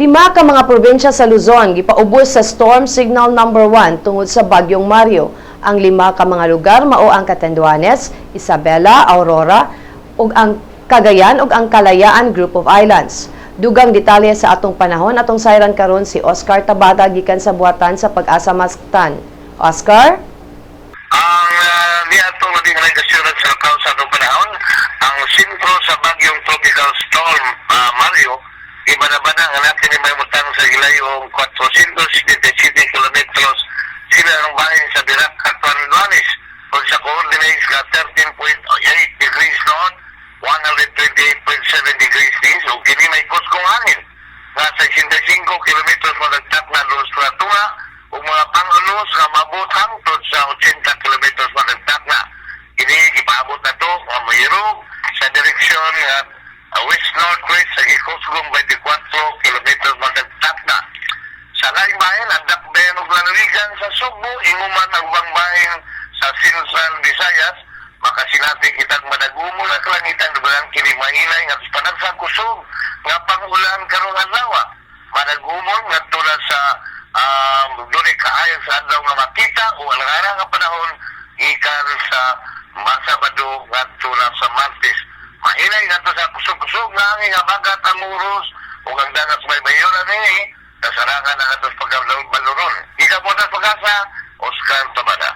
Lima ka mga probinsya sa Luzon gipaubos sa storm signal number 1 tungod sa Bagyong Mario. Ang lima ka mga lugar mao ang Catanduanes, Isabela, Aurora, ug ang Cagayan ug ang Kalayaan Group of Islands. Dugang detalye sa atong panahon atong sayran karon si Oscar Tabada gikan sa buhatan sa Pag-asa Mactan. Oscar? Ang niadtong labing assurance sa sa atong panahon, ang sentro sa bagyong tropical storm Mario, ibanabana nga natin ni may mutang sa gilayong 477 kilometros sila ang bahin sa Virac, Catanduanes, kung sa coordinates nga 13.8 degrees north, 128.7 degrees east, o kini may kuskong hangin nga 65 kilometros madagtak na luos na tunga ug mga pangulos nga mabot hangtod sa 80 kilometros madagtak na. Kini gipaabot na to nga mayroong sa direksyon nga west northwest sa gikusgong 24 kilometros madagtak na. Sa laing bahin, ang dakbayan og lalawigan sa Sugbo, inguman ang ubang bahin sa Central Visayas, makasinati kitang madagumol ang kalangitan, dugang kini mahinay nga panagsang kusog nga pangulan karong adlaw. Madagumol ngadto na sa dunay kaayag sa adlaw nga makita o alangara nga panahon gikan sa Masabado ngadto na sa Martes. Mahinay ngadto sa kusog-kusog nga hangin nga bagat ang oros ug ang dagat may bayoran ni kasarangan ang atos pagkabaluron. Ikaw po sa Pag-asa, Oscar Tabada.